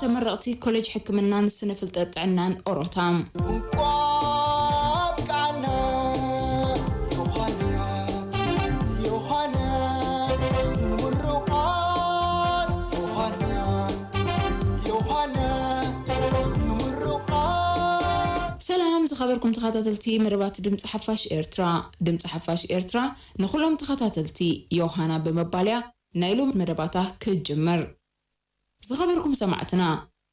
ተመረቕቲ ኮሌጅ ሕክምናን ስነ ፍልጠት ጥዕናን ኦሮታ። ሰላም ዝኸበርኩም ተኸታተልቲ መደባት ድምፂ ሓፋሽ ኤርትራ። ድምፂ ሓፋሽ ኤርትራ ንኹሎም ተኸታተልቲ ዮሃና ብምባልያ ናይ ሎም መደባታ ክጅምር። ዝኸበርኩም ሰማዕትና፣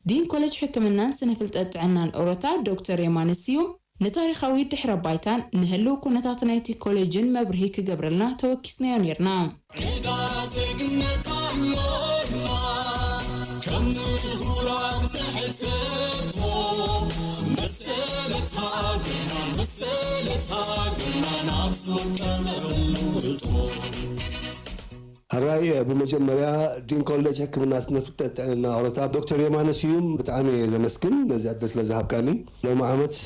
ዲን ኮሌጅ ሕክምናን ስነ ፍልጠት ጥዕናን ኦሮታ ዶክተር የማነ ስዩም ንታሪኻዊ ድሕረ ባይታን ንህልው ኩነታት ናይቲ ኮሌጅን መብርሂ ክገብረልና ተወኪስናዮ ነርና። ሕራይ ብመጀመርያ ዲን ኮሌጅ ሕክምና ስነ ፍልጠት ጥዕና ኦሮታ ዶክተር የማነ ስዩም ብጣዕሚ እየ ዘመስግን ነዚ ዕድል ስለ ዝሃብካኒ። ሎሚ ዓመት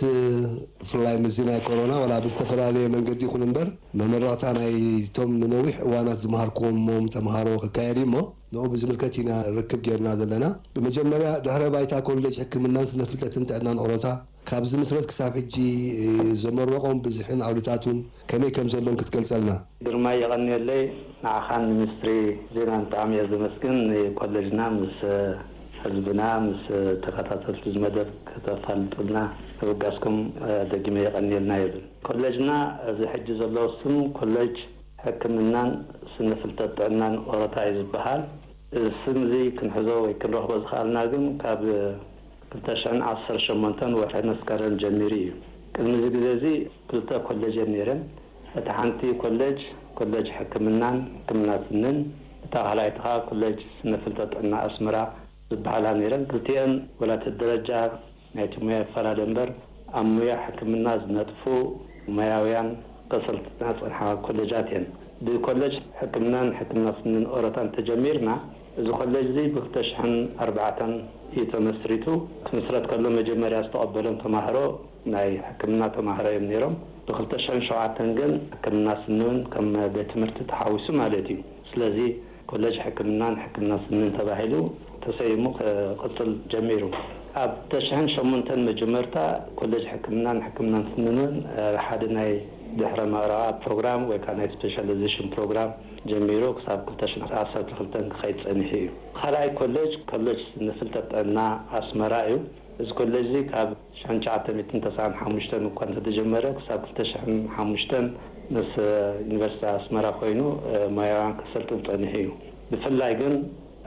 ብፍላይ ምስዚ ናይ ኮሮና ዋላ ብዝተፈላለየ መንገዲ ይኹን እምበር መመረቕታ ናይቶም ንነዊሕ እዋናት ዝመሃርኩዎም ተምሃሮ ክካየድ እዩ እሞ ንኡ ብዝምልከት ኢና ርክብ ጌርና ዘለና። ብመጀመርያ ድሕረ ባይታ ኮሌጅ ሕክምናን ስነ ፍልጠትን ጥዕናን ኦሮታ ካብ ዝምስረት ክሳብ ሕጂ ዘመረቖም ብዝሕን ዓውድታቱን ከመይ ከም ዘሎን ክትገልጸልና። ግርማይ የቐንየለይ፣ ንዓኻን ንሚኒስትሪ ዜናን ብጣዕሚ እየ ዘመስግን። ንኮሌጅና ምስ ህዝብና ምስ ተኸታተልቲ እዚ መደብ ከተፋልጡልና ምብጋስኩም ደጊመ የቐንየልና ይብል። ኮሌጅና እዚ ሕጂ ዘሎ ስም ኮሌጅ ሕክምናን ስነ ፍልጠት ጥዕናን ኦሮታ እዩ ዝበሃል። እዚ ስም እዚ ክንሕዞ ወይ ክንረኽቦ ዝኸኣልና ግን ካብ ክልተ ሽሕን ዓሰርተ ሸሞንተን ወርሒ መስከረም ጀሚሩ እዩ። ቅድሚ እዚ ግዜ እዚ ክልተ ኮሌጀን ነይረን። እታ ሓንቲ ኮሌጅ ኮሌጅ ሕክምናን ሕክምና ስንን፣ እታ ካልኣይቲ ከዓ ኮሌጅ ስነ ፍልጠት ጥዕና ኣስመራ ዝበሃላ ነይረን። ክልቲአን ወላ እቲ ደረጃ ናይቲ ሙያ ይፈላለ እምበር ኣብ ሙያ ሕክምና ዝነጥፉ ሞያውያን ከሰልጥና ዝጸንሓ ኮሌጃት እየን። ብኮሌጅ ሕክምናን ሕክምና ስንን ኦሮታን ተጀሚርና። እዚ ኮሌጅ እዚ ብክልተ ሽሕን ኣርባዕተን እዩ ተመስሪቱ። ክምስረት ከሎ መጀመርያ ዝተቐበሎም ተማህሮ ናይ ሕክምና ተማህሮ እዮም ነይሮም። ብክልተ ሽሕን ሸውዓተን ግን ሕክምና ስኒ እውን ከም ቤት ትምህርቲ ተሓዊሱ ማለት እዩ። ስለዚ ኮሌጅ ሕክምናን ሕክምና ስንን ተባሂሉ ተሰይሙ ክቕጽል ጀሚሩ። ኣብ ክልተ ሽሕን ሸሞንተን መጀመርታ ኮሌጅ ሕክምናን ሕክምናን ስንን እውን ሓደ ናይ ድሕረ መረቓ ፕሮግራም ወይ ከዓ ናይ ስፔሻላይዜሽን ፕሮግራም ጀሚሩ ክሳብ ክልተ ሽሕን ዓሰርተ ክልተን ክኸይድ ጸኒሑ እዩ። ካልኣይ ኮሌጅ ኮሌጅ ስነ ፍልጠት ጥዕና ኣስመራ እዩ። እዚ ኮሌጅ እዚ ካብ ሽሕን ትሽዓተ ሚእትን ተስዓን ሓሙሽተን እኳ እንተተጀመረ ክሳብ ክልተ ሽሕን ሓሙሽተን ምስ ዩኒቨርሲቲ ኣስመራ ኮይኑ ሞያውያን ከሰልጥን ጸኒሑ እዩ። ብፍላይ ግን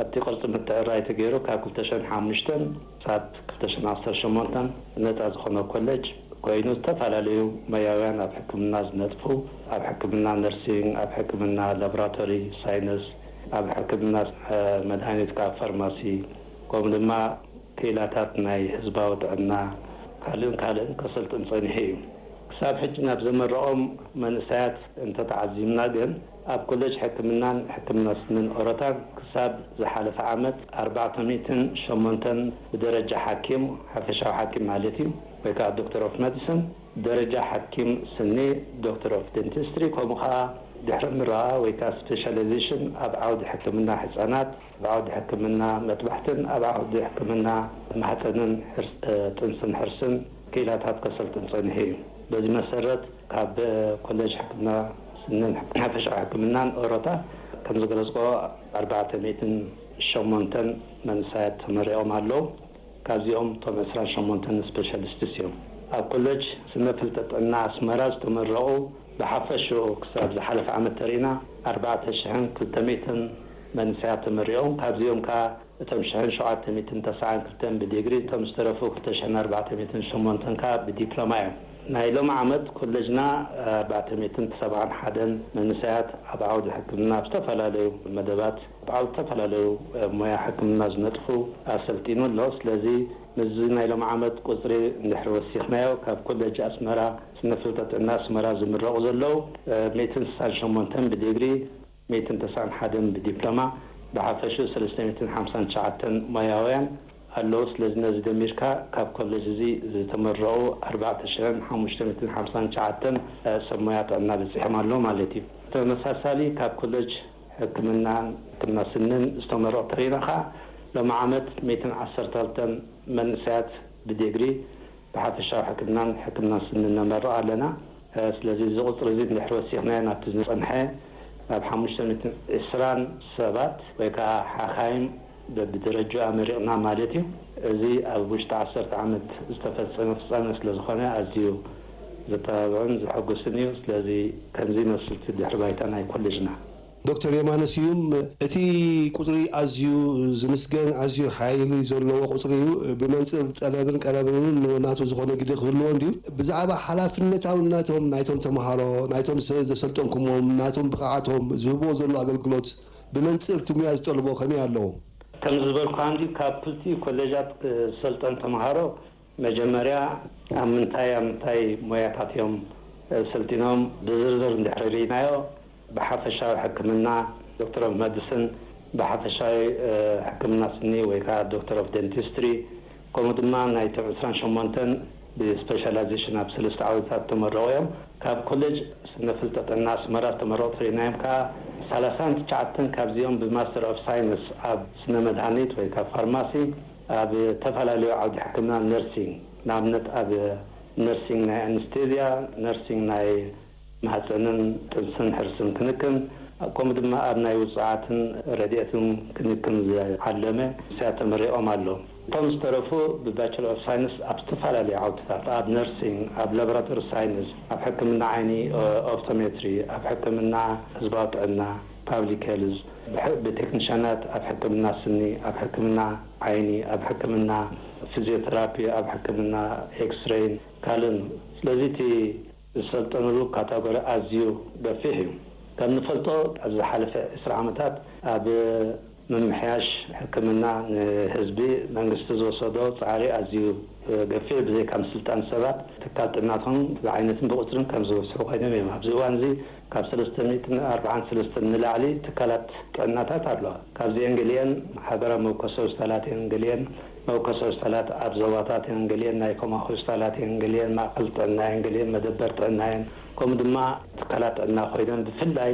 ኣብቲ ቅርጺ ምትዕርራይ ተገይሩ ካብ ክልተ ሽሕን ሓሙሽተን ክሳብ ክልተ ሽሕን ዓሰርተ ሸሞንተን ነጻ ዝኾነ ኮሌጅ ኮይኑ ዝተፈላለዩ ሞያውያን ኣብ ሕክምና ዝነጥፉ፣ ኣብ ሕክምና ነርሲንግ፣ ኣብ ሕክምና ላቦራቶሪ ሳይነስ፣ ኣብ ሕክምና መድሃኒት ካብ ፋርማሲ ከምኡ ድማ ክኢላታት ናይ ህዝባዊ ጥዕና ካልእን ካልእን ከሰልጥን ጸኒሑ እዩ። ክሳብ ሕጂ ናብ ዘመረቖም መንእሰያት እንተተዓዚምና ግን ኣብ ኮሌጅ ሕክምናን ሕክምና ስንን ኦሮታን ክሳብ ዝሓለፈ ዓመት ኣርባዕተ ሚእትን ሸሞንተን ብደረጃ ሓኪም ሓፈሻዊ ሓኪም ማለት እዩ ወይ ከዓ ዶክተር ኦፍ መዲሲን ደረጃ ሓኪም ስኒ ዶክተር ኦፍ ዴንቲስትሪ ከምኡ ከዓ ድሕሪ ምረቓ ወይ ከዓ ስፔሻላይዜሽን ኣብ ዓውዲ ሕክምና ህፃናት ኣብ ዓውዲ ሕክምና መጥባሕትን ኣብ ዓውዲ ሕክምና ማህፀንን ጥንስን ሕርስን ክኢላታት ከሰልጥን ፀኒሑ እዩ። በዚ መሰረት ካብ ኮሌጅ ሕክምና ስንን ሓፈሻዊ ሕክምናን ኦሮታ ከም ዝገለፅኮ ኣርባዕተ ሚእትን ሸሞንተን መንእሰያት ተመሪቖም ኣለዉ። ካብዚኦም እቶም ዕስራን ሸሞንተን ስፔሻሊስትስ እዮም። ኣብ ኮሌጅ ስነ ፍልጠት ጥዕና ኣስመራ ዝተመረቑ ብሓፈሽኡ ክሳብ ዝሓለፈ ዓመት ተሪእና ኣርባዕተ ሽሕን ክልተ ሚእትን መንእሰያት ተመሪቖም። ካብዚኦም ከኣ እቶም ሽሕን ሸውዓተ ሚእትን ተስዓን ክልተን ብዲግሪ፣ እቶም ዝተረፉ ክልተ ሽሕን ኣርባዕተ ሚእትን ሸሞንተን ከኣ ብዲፕሎማ እዮም። ናይ ሎሚ ዓመት ኮሌጅና ኣርባዕተ ሚእትን ሰብዓን ሓደን መንእሰያት ኣብ ዓውዲ ሕክምና ኣብ ዝተፈላለዩ መደባት ኣብ ዝተፈላለዩ ሞያ ሕክምና ዝነጥፉ ኣሰልጢኑ ኣሎ። ስለዚ ምስዚ ናይ ሎም ዓመት ቁፅሪ እንድሕር ወሲኽናዮ ካብ ኮሌጅ ኣስመራ ስነ ፍልጠት ጥዕና ኣስመራ ዝምረቑ ዘለዉ ሚእትን ስሳን ሸሞንተን ብዲግሪ፣ ሚእትን ተስዓን ሓደን ብዲፕሎማ፣ ብሓፈሽኡ ሰለስተ ሚእትን ሓምሳን ትሽዓተን ሞያውያን ኣለዉ። ስለዚ ነዚ ደሚርካ ካብ ኮሌጅ እዚ ዝተመረቑ ኣርባዕተ ሽሕን ሓሙሽተ ሚእትን ሓምሳን ትሽዓተን ሰብ ሞያ ጥዕና በፂሖም ኣለዉ ማለት እዩ። ተመሳሳሊ ካብ ኮሌጅ ሕክምናን ሕክምና ስንን ዝተመረቑ ተሪኢና ከዓ ሎሚ ዓመት ሚእትን ዓሰርተ ክልተን መንእሰያት ብዲግሪ ብሓፈሻዊ ሕክምናን ሕክምናን ስኒ ነመርቕ ኣለና። ስለዚ እዚ ቁፅሪ እዚ እንድሕር ወሲኽናዮ ናብቲ ዝፀንሐ ናብ ሓሙሽተ ሚእትን ዕስራን ሰባት ወይ ከዓ ሓኻይም በብደረጃ ኣመሪቕና ማለት እዩ። እዚ ኣብ ውሽጢ ዓሰርተ ዓመት ዝተፈፀመ ፍፃመ ስለዝኾነ ኣዝዩ ዘተባብዕን ዘሐጉስን እዩ። ስለዚ ከምዚ ይመስል እቲ ድሕሪ ባይታ ናይ ኮሌጅና። ዶክተር የማነ ስዩም፣ እቲ ቁፅሪ ኣዝዩ ዝምስገን ኣዝዩ ሓይሊ ዘለዎ ቁፅሪ እዩ። ብመንፅር ጠለብን ቀረብን እውን ናቱ ዝኾነ ግደ ክህልዎ እንድዩ። ብዛዕባ ሓላፍነታውነቶም ናይቶም ተምሃሮ፣ ናይቶም ሰ- ዘሰልጠንኩሞም፣ ናቶም ብቕዓቶም፣ ዝህብዎ ዘሎ ኣገልግሎት ብመንፅር እቲ ሙያ ዝጠልቦ ከመይ ኣለዉ? ከም ዝበልኩኻ እንዲ ካብ ክልቲኡ ኮሌጃት ዝሰልጠኑ ተምሃሮ መጀመርያ ኣብ ምንታይ ኣብ ምንታይ ሞያታት እዮም ሰልጢኖም ብዝርዝር እንድሕር ርኢናዮ ብሓፈሻዊ ሕክምና Doctor of Medicine፣ ብሓፈሻዊ ሕክምና ስኒ ወይ ከዓ Doctor of Dentistry፣ ከምኡ ድማ ናይቶም ዕስራን ሸሞንተን ብስፔሻላይዜሽን ኣብ ሰለስተ ዓውድታት ተመረቑ እዮም። ካብ ኮሌጅ ስነ ፍልጠት ጥዕና ኣስመራ ዝተመረቑ ተሪኢናዮም ከዓ ሰላሳን ትሽዓተን ካብዚኦም ብማስተር ኦፍ ሳይንስ ኣብ ስነ መድሃኒት ወይ ከዓ ፋርማሲ ኣብ ዝተፈላለዩ ዓውዲ ሕክምና ነርሲንግ፣ ንኣብነት ኣብ ነርሲንግ ናይ ኣነስቴዝያ፣ ነርሲንግ ናይ ማህፀንን ጥንስን ሕርስን ክንክን፣ ከምኡ ድማ ኣብ ናይ ውፅዓትን ረድኤትን ክንክን ዝዓለመ ንስያ ተመሪቖም ኣለዉ። እቶም ዝተረፉ ብባችለር ኦፍ ሳይንስ ኣብ ዝተፈላለዩ ዓውድታት፣ ኣብ ነርሲንግ፣ ኣብ ላቦራቶሪ ሳይንስ፣ ኣብ ሕክምና ዓይኒ፣ ኦፕቶሜትሪ፣ ኣብ ሕክምና ህዝባዊ ጥዕና፣ ፓብሊክ ሄልዝ፣ ብቴክኒሻናት ኣብ ሕክምና ስኒ፣ ኣብ ሕክምና ዓይኒ፣ ኣብ ሕክምና ፊዚዮቴራፒ፣ ኣብ ሕክምና ኤክስሬይን ካልእን። ስለዚ እቲ ዝሰልጠኑሉ ካታጎሪ ኣዝዩ ገፊሕ እዩ። ከም ንፈልጦ ኣብ ዝሓለፈ ዕስራ ዓመታት ኣብ ምምሕያሽ ሕክምና ንህዝቢ መንግስቲ ዝወሰዶ ፃዕሪ ኣዝዩ ገፊሕ ብዘይካ ምስልጣን ሰባት ትካል ጥዕናቶም ብዓይነትን ብቁፅርን ከም ዝበዝሑ ኮይኖም እዮም። ኣብዚ እዋን እዚ ካብ ሰለስተ ሚእትን ኣርባዓን ሰለስተን ንላዕሊ ትካላት ጥዕናታት ኣለዋ። ካብዚአን ገሊአን ሃገራዊ መወከሲ ሆስፒታላት እየን፣ ገሊአን መወከሲ ሆስፒታላት ኣብ ዞባታት እየን፣ ገሊአን ናይ ኮማኽ ሆስፒታላት እየን፣ ገሊአን ማእከል ጥዕና እየን፣ ገሊአን መደበር ጥዕና እየን፣ ከምኡ ድማ ትካላት ጥዕና ኮይነን ብፍላይ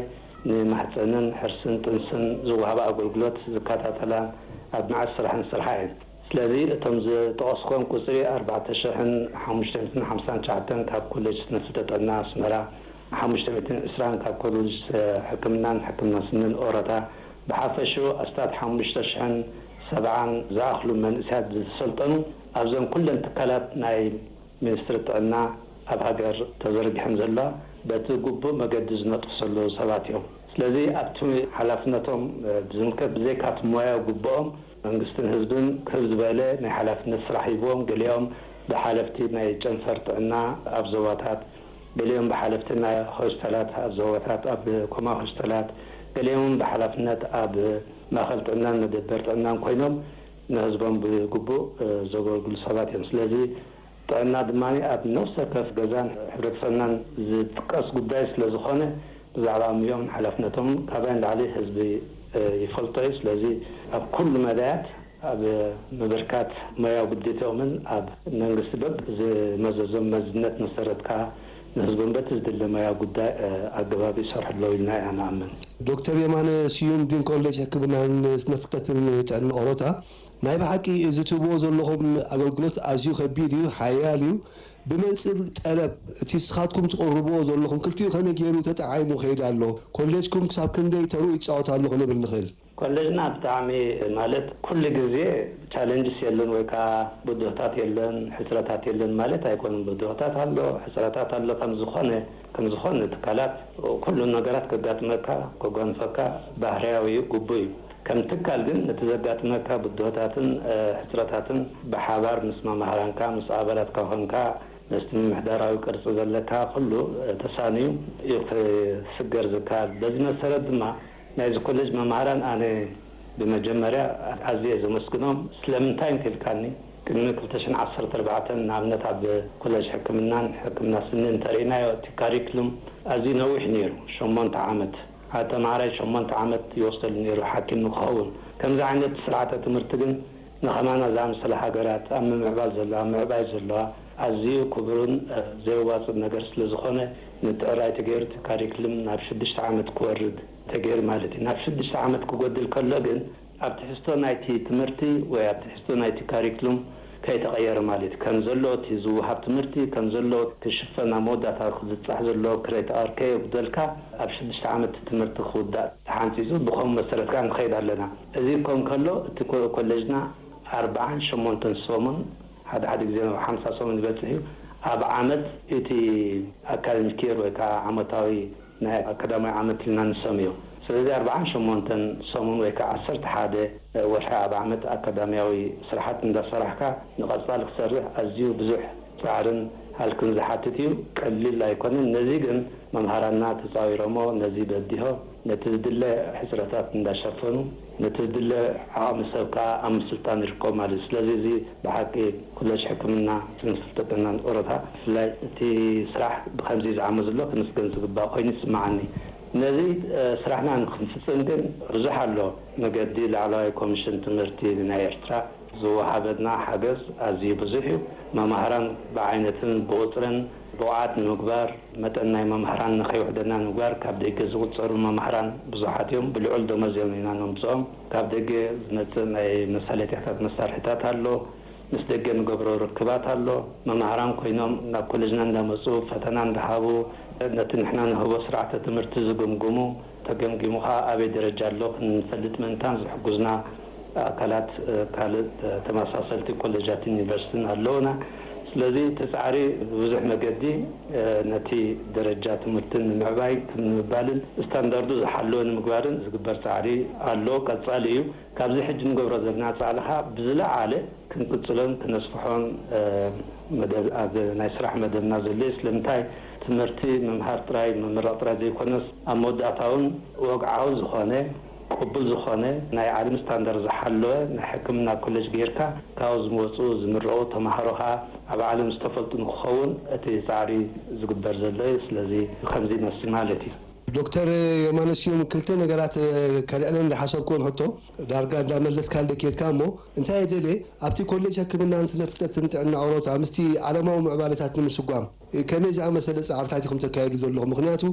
ንማህፀንን ሕርስን ጥንስን ዝወሃባ ኣገልግሎት ዝከታተላን ኣብ መዓት ስራሕን ዝሰርሓ እየን። ስለዚ እቶም ዝጠቐስኮም ቁፅሪ ኣርባዕተ ሽሕን ሓሙሽተ ሚእትን ሓምሳን ትሽዓተን ካብ ኮሌጅ ስነ ፍልጠት ጥዕና ኣስመራ፣ ሓሙሽተ ሚእትን ዕስራን ካብ ኮሌጅ ሕክምናን ሕክምና ስንን ኦረታ፣ ብሓፈሽኡ ኣስታት ሓሙሽተ ሽሕን ሰብዓን ዝኣኽሉ መንእሰያት ዝተሰልጠኑ ኣብዘን ኩለን ትካላት ናይ ሚኒስትሪ ጥዕና ኣብ ሃገር ተዘርጊሐን ዘለዋ በቲ ግቡእ መገዲ ዝነጥፉ ዘለዉ ሰባት እዮም። ስለዚ ኣብቲ ሓላፍነቶም ብዝምልከት ብዘይካ እቲ ሞያዊ ግቡኦም መንግስትን ህዝብን ክብ ዝበለ ናይ ሓላፍነት ስራሕ ሂብዎም፣ ገሊኦም ብሓለፍቲ ናይ ጨንፈር ጥዕና ኣብ ዞባታት፣ ገሊኦም ብሓለፍቲ ናይ ሆስፒታላት ኣብ ዞባታት፣ ኣብ ኮማ ሆስፒታላት፣ ገሊኦም ብሓላፍነት ኣብ ማእኸል ጥዕናን መደበር ጥዕናን ኮይኖም ንህዝቦም ብግቡእ ዘገልግሉ ሰባት እዮም። ስለዚ ጥዕና ድማ ኣብ ነፍሲ ወከፍ ገዛን ሕብረተሰብናን ዝጥቀስ ጉዳይ ስለ ዝኾነ ብዛዕባ ሙያኦምን ሓላፍነቶምን ካባይ ንላዕሊ ህዝቢ ይፈልጦ እዩ። ስለዚ ኣብ ኩሉ መዳያት ኣብ ምብርካት ሞያዊ ግዴታኦምን ኣብ መንግስቲ በብ ዝመዘዞም መዝነት መሰረት ከዓ ንህዝቦም በቲ ዝድለ ሞያዊ ጉዳይ ኣገባብ ይሰርሑ ኣለዉ ኢልና ኢና ንኣምን። ዶክተር የማነ ስዩም ዲን ኮሌጅ ሕክምናን ስነ ፍልጠትን ጥዕና ኦሮታ፣ ናይ ብሓቂ እዚ ትህብዎ ዘለኹም ኣገልግሎት ኣዝዩ ከቢድ እዩ፣ ሓያል እዩ። ብመንፅር ጠለብ እቲ ንስኻትኩም ትቕርብዎ ዘለኹም ክልቲኡ ከመይ ገይሩ ተጠዓዒሙ ይኸይድ ኣሎ? ኮሌጅኩም ክሳብ ክንደይ ተርኡ ይፃወት ኣሎ ክንብል ንኽእል? ኮሌጅና ብጣዕሚ ማለት ኩሉ ግዜ ቻለንጅስ የለን ወይ ከዓ ብድሆታት የለን ሕፅረታት የለን ማለት ኣይኮነን። ብድሆታት ኣሎ፣ ሕፅረታት ኣሎ። ከምዝኾነ ከምዝኾነ ትካላት ኩሉ ነገራት ከጋጥመካ ከጓንፈካ ባህርያዊ እዩ፣ ግቡእ እዩ። ከም ትካል ግን ነቲ ዘጋጥመካ ብድሆታትን ሕፅረታትን ብሓባር ምስ መማህራንካ ምስ ኣባላትካ ኮንካ ምስቲ ምምሕዳራዊ ቅርፂ ዘለካ ኩሉ ተሳንዩ እዩ ክስገር ዝከኣል። በዚ መሰረት ድማ ናይዚ ኮሌጅ መማህራን ኣነ ብመጀመርያ ኣዝየ ዘመስግኖም። ስለምንታይ እንተልካኒ ቅድሚ ክልተ ሽሕን ዓሰርተ ኣርባዕተን ንኣብነት ኣብ ኮሌጅ ሕክምናን ሕክምና ስኒ እንተርኢናዮ እቲ ካሪክሉም ኣዝዩ ነዊሕ ነይሩ። ሸሞንተ ዓመት ሓደ ተምሃራይ ሸሞንተ ዓመት ይወስደሉ ነይሩ ሓኪም ንክኸውን። ከምዚ ዓይነት ስርዓተ ትምህርቲ ግን ንኸማና ዝኣመሰላ ሃገራት ኣብ ምምዕባል ዘለዋ፣ ኣብ ምዕባይ ዘለዋ ኣዝዩ ክቡርን ዘየዋፅእን ነገር ስለዝኾነ ምትዕራይ ተገይሩ እቲ ካሪክልም ናብ ሽዱሽተ ዓመት ክወርድ ተገይሩ ማለት እዩ። ናብ ሽዱሽተ ዓመት ክጎድል ከሎ ግን ኣብ ትሕዝቶ ናይቲ ትምህርቲ ወይ ኣብ ትሕዝቶ ናይቲ ካሪክሉም ከይተቐየረ ማለት እዩ። ከም ዘሎ እቲ ዝወሃብ ትምህርቲ ከም ዘሎ ክሽፈን ኣብ መወዳእታ ዝብጻሕ ዘሎ ክረይት ኣር ከየጉደልካ ኣብ ሽዱሽተ ዓመት ትምህርቲ ክውዳእ ተሓንጺጹ ብኸምኡ መሰረት ከኣ ንኸይድ ኣለና። እዚ ክኸውን ከሎ እቲ ኮ-፣ ኮሌጅና ኣርብዓን ሸሞንተን ሰሙን ሓደ ሓደ ግዜ ናብ ሓምሳ ሰሙን ዝበጽሕ እዩ። ኣብ ዓመት እቲ ኣካደሚክ የር ወይ ከዓ ዓመታዊ ናይ ኣካዳሚያዊ ዓመት ኢልና ንሰምዮ። ስለዚ ኣርብዓን ሸሞንተን ሰሙን ወይ ከዓ ዓሰርተ ሓደ ወርሒ ኣብ ዓመት ኣካዳሚያዊ ስራሓት እንዳሰራሕካ ንቐፃሊ ክሰርሕ ኣዝዩ ብዙሕ ፃዕርን ሃልክን ዝሓትት እዩ። ቀሊል ኣይኮነን። ነዚ ግን መምሃራንና ተፃዊሮሞ ነዚ በዲሆ ነቲ ዝድለ ሕፅረታት እንዳሸፈኑ ነቲ ዝድለ ዓቕሚ ሰብ ከዓ ኣብ ምስልጣን ይርከቡ ማለት እዩ። ስለዚ እዚ ብሓቂ ኮሌጅ ሕክምና ስነ ፍልጠት ጥዕናን ኦሮታ ብፍላይ እቲ ስራሕ ብከምዚ ዝዓመ ዘሎ ክምስገን ዝግባእ ኮይኑ ይስምዓኒ። ነዚ ስራሕና ንክንፍፅም ግን ብዙሕ ኣሎ መገዲ። ላዕለዋይ ኮሚሽን ትምህርቲ ናይ ኤርትራ ዝወሃበና ሓገዝ ኣዝዩ ብዙሕ እዩ። መማህራን ብዓይነትን ብቁፅርን ብቑዓት ንምግባር መጠን ናይ መማህራን ንኸይውሕደና ንምግባር ካብ ደገ ዝቁፀሩ መማህራን ብዙሓት እዮም። ብልዑል ደሞዝ እዮም ኢና ነምፅኦም። ካብ ደገ ዝመፅእ ናይ መሳለጥያታት መሳርሒታት ኣሎ። ምስ ደገ ንገብሮ ርክባት ኣሎ። መማህራን ኮይኖም ናብ ኮሌጅና እንዳመፁ ፈተና እንዳሃቡ ነቲ ንሕና ንህቦ ስርዓተ ትምህርቲ ዝግምግሙ፣ ተገምጊሙ ከዓ ኣበይ ደረጃ ኣሎ ክንፈልጥ ምእንታን ዝሕጉዝና ኣካላት ካልእ ተመሳሰልቲ ኮሌጃትን ዩኒቨርሲቲን ኣለውና። ስለዚ እቲ ፃዕሪ ብብዙሕ መገዲ ነቲ ደረጃ ትምህርቲ ንምዕባይ ንምባልን ስታንዳርዱ ዝሓለወ ንምግባርን ዝግበር ፃዕሪ ኣሎ፣ ቀፃሊ እዩ። ካብዚ ሕጂ ንገብሮ ዘለና ፃዕሪ ከዓ ብዝለዓለ ክንቅፅሎን ክነስፍሖን መደብ ኣብ ናይ ስራሕ መደብና ዘሎ እዩ። ስለምንታይ ትምህርቲ ምምሃር ጥራይ ምምራቕ ጥራይ ዘይኮነስ ኣብ መወዳእታ እውን ወግዓዊ ዝኾነ ቅቡል ዝኾነ ናይ ዓለም ስታንዳርድ ዝሓለወ ናይ ሕክምና ኮሌጅ ጌርካ ካብኡ ዝመፁ ዝምረቑ ተምሃሮ ከዓ ኣብ ዓለም ዝተፈልጡ ንክኸውን እቲ ፃዕሪ ዝግበር ዘሎ እዩ። ስለዚ ከምዚ ይመስል ማለት እዩ። ዶክተር የማነስዮም ክልተ ነገራት ከልዕለን ዝሓሰብክወን ሕቶ ዳርጋ እንዳመለስካለ ኬድካ እሞ እንታይ እየ ደልየ ኣብቲ ኮሌጅ ሕክምናን ስነ ፍልጠትን ጥዕና ኦሮታ ምስቲ ዓለማዊ ምዕባለታት ንምስጓም ከመይ ዝኣመሰለ ፃዕርታት ኢኹም ተካየዱ ዘለኹም? ምክንያቱ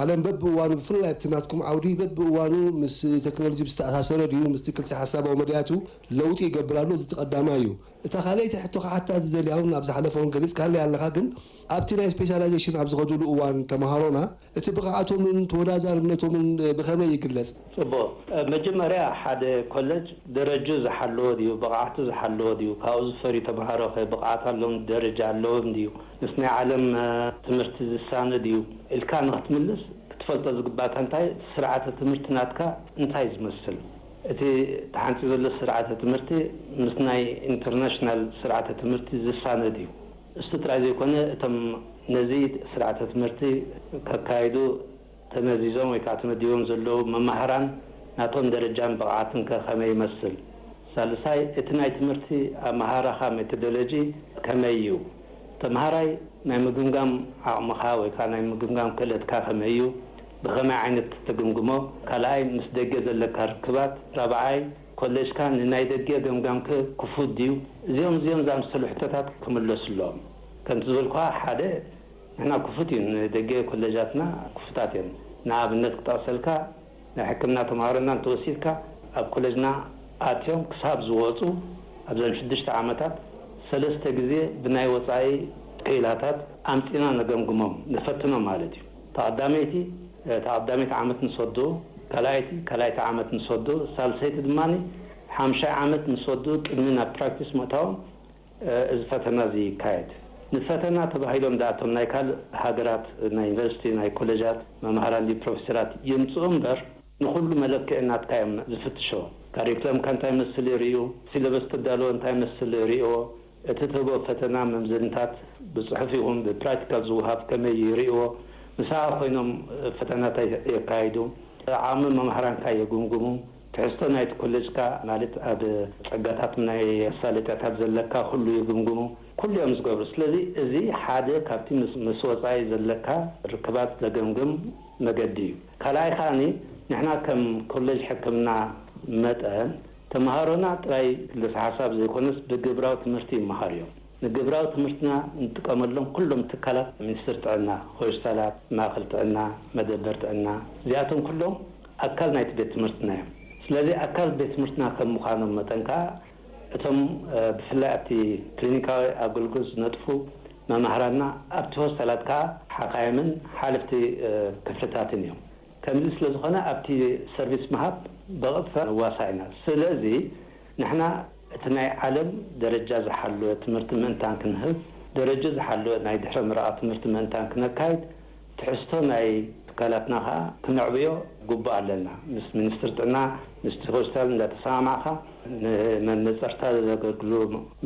ዓለም በብእዋኑ ብፍላይ ኣብቲ ናትኩም ዓውዲ በብእዋኑ ምስ ቴክኖሎጂ ዝተኣሳሰረ ድዩ ምስቲ ክልሲ ሓሳባዊ መድያቱ ለውጢ ይገብር ኣሎ? እዚ እቲ ቀዳማይ እዩ። እታ ካልኣይቲ ሕቶ ክሓታ ዝደልያ እውን ኣብ ዝሓለፈ እውን ገሊፅካለይ ኣለኻ ግን ኣብቲ ናይ ስፔሻላይዜሽን ኣብ ዝኸዱሉ እዋን ተምሃሮና እቲ ብቕዓቶምን ተወዳዳርነቶምን ብኸመይ ይግለጽ? ጽቡቕ። መጀመርያ ሓደ ኮለጅ ደረጅኡ ዝሓለወ ድዩ፣ ብቕዓቱ ዝሓለወ ድዩ፣ ካብኡ ዝፈርዩ ተምሃሮ ከ ብቕዓት ኣለዎም፣ ደረጃ ኣለዎም ድዩ፣ ምስ ናይ ዓለም ትምህርቲ ዝሳነ ድዩ ኢልካ ንኽትምልስ ክትፈልጦ ዝግባእካ እንታይ፣ እቲ ስርዓተ ትምህርቲ ናትካ እንታይ ዝመስል፣ እቲ ተሓንጺ ዘሎ ስርዓተ ትምህርቲ ምስ ናይ ኢንተርናሽናል ስርዓተ ትምህርቲ ዝሳነ ድዩ? እሱ ጥራይ ዘይኮነ፣ እቶም ነዚ ስርዓተ ትምህርቲ ከካይዱ ተመዚዞም ወይ ከዓ ተመዲቦም ዘለዉ መማህራን ናቶም ደረጃን ብቕዓትን ከ ከመይ ይመስል? ሳልሳይ፣ እቲ ናይ ትምህርቲ ኣመሃራኻ ሜቶዶሎጂ ከመይ እዩ? ተምሃራይ ናይ ምግምጋም ዓቕምኻ ወይ ከዓ ናይ ምግምጋም ክእለትካ ከመይ እዩ? ብኸመይ ዓይነት ትግምግሞ? ካልኣይ፣ ምስ ደገ ዘለካ ርክባት? ራብዓይ፣ ኮሌጅካ ንናይ ደገ ገምጋምክ ክፉት ድዩ? እዚኦም እዚኦም ዝኣምሰሉ ሕቶታት ክምለሱ ኣለዎም። ከምቲ ዝበልኩኻ ሓደ ንሕና ክፉት እዩ፣ ንደገ ኮሌጃትና ክፉታት እዮም። ንኣብነት ክጠቕሰልካ፣ ናይ ሕክምና ተምሃሮና እንተወሲድካ፣ ኣብ ኮሌጅና ኣትዮም ክሳብ ዝወፁ ኣብዘን ሽዱሽተ ዓመታት ሰለስተ ግዜ ብናይ ወፃኢ ክኢላታት ኣምፂና ነገምግሞም፣ ንፈትኖም ማለት እዩ። ተቐዳመይቲ፣ ተቐዳመይቲ ዓመት ንሰዱ፣ ካልኣይቲ፣ ካልኣይቲ ዓመት ንሰዱ፣ ሳልሰይቲ ድማ ሓምሻይ ዓመት ንሰዱ ቅድሚ ናብ ፕራክቲስ ምእታዎም እዚ ፈተና እዚ ይካየድ። ንፈተና ተባሂሎም ደኣ እቶም ናይ ካልእ ሃገራት ናይ ዩኒቨርሲቲ፣ ናይ ኮሌጃት መምሃራን ድዩ ፕሮፌሰራት ይምፅኡ እምበር ንኹሉ መለክዒ ናትካ እዮም ዝፍትሾ። ካሪክለምካ እንታይ ይመስል ይርእዩ፣ ሲለበስ ተዳለዎ እንታይ ይመስል ይርእዎ፣ እቲ ትህቦ ፈተና መምዘንታት ብፅሑፍ ይኹን ብፕራክቲካል ዝወሃብ ከመይ ይርእዎ፣ ምሳኻ ኮይኖም ፈተናታት የካይዱ፣ ዓቕሚ መምሃራንካ የግምግሙ፣ ትሕዝቶ ናይቲ ኮሌጅካ ማለት ኣብ ፀጋታት ናይ ኣሳለጥያታት ዘለካ ኩሉ ይግምግሙ፣ ኩሉ እዮም ዝገብሩ። ስለዚ እዚ ሓደ ካብቲ ምስ ምስ ወፃኢ ዘለካ ርክባት ዘገምግም መገዲ እዩ። ካልኣይ ከዓኒ ንሕና ከም ኮሌጅ ሕክምና መጠን ተምሃሮና ጥራይ ክልስ ሓሳብ ዘይኮነስ ብግብራዊ ትምህርቲ ይመሃሩ እዮም። ንግብራዊ ትምህርትና እንጥቀመሎም ኩሎም ትካላት ሚኒስትር ጥዕና፣ ሆስፒታላት፣ ማእከል ጥዕና፣ መደበር ጥዕና እዚኣቶም ኩሎም ኣካል ናይቲ ቤት ትምህርትና እዮም። ስለዚ ኣካል ቤት ትምህርትና ከም ምዃኖም መጠን ከኣ እቶም ብፍላይ ኣብቲ ክሊኒካዊ ኣገልግሎት ዝነጥፉ መማህራንና ኣብቲ ሆስፒታላት ከኣ ሓኻይምን ሓለፍቲ ክፍልታትን እዮም። ከምዚ ስለ ዝኾነ ኣብቲ ሰርቪስ ምሃብ ብቐጥታ ንዋሳእ ኢና። ስለዚ ንሕና እቲ ናይ ዓለም ደረጃ ዝሓለወ ትምህርቲ ምእንታን ክንህብ፣ ደረጃ ዝሓለወ ናይ ድሕረ ምረቓ ትምህርቲ ምእንታን ክነካይድ ትሕዝቶ ናይ ትካላትና ከኣ ክነዕብዮ ግቡእ ኣለና። ምስ ሚኒስትሪ ጥዕና፣ ምስቲ ሆስፒታል እንዳተሰማማዕካ ንመነጸርታ ዘገልግሉ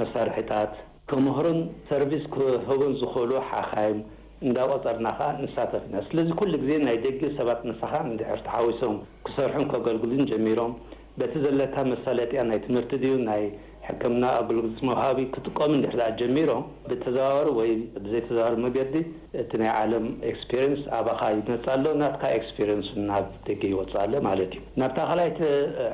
መሳርሒታት፣ ክምህሩን ሰርቪስ ክህቡን ዝኽእሉ ሓኻይም እንዳቆጸርና ከኣ ንሳተፍ ኢና። ስለዚ ኩሉ ግዜ ናይ ደገ ሰባት ምሳኻ እንድሕር ተሓዊሶም ክሰርሑን ከገልግሉን ጀሚሮም፣ በቲ ዘለካ መሳለጥያ ናይ ትምህርቲ ድዩ ናይ ሕክምና ኣገልግሎት መውሃቢ ክጥቀሙ እንድሕር ደኣ ጀሚሮም፣ ብተዘዋዋሪ ወይ ብዘይተዘዋዋሪ መገዲ እቲ ናይ ዓለም ኤክስፒሪየንስ ኣባኻ ይመጽእ ኣሎ፣ ናትካ ኤክስፒሪየንስ ናብ ደገ ይወጽእ ኣሎ ማለት እዩ። ናብታ ካልኣይቲ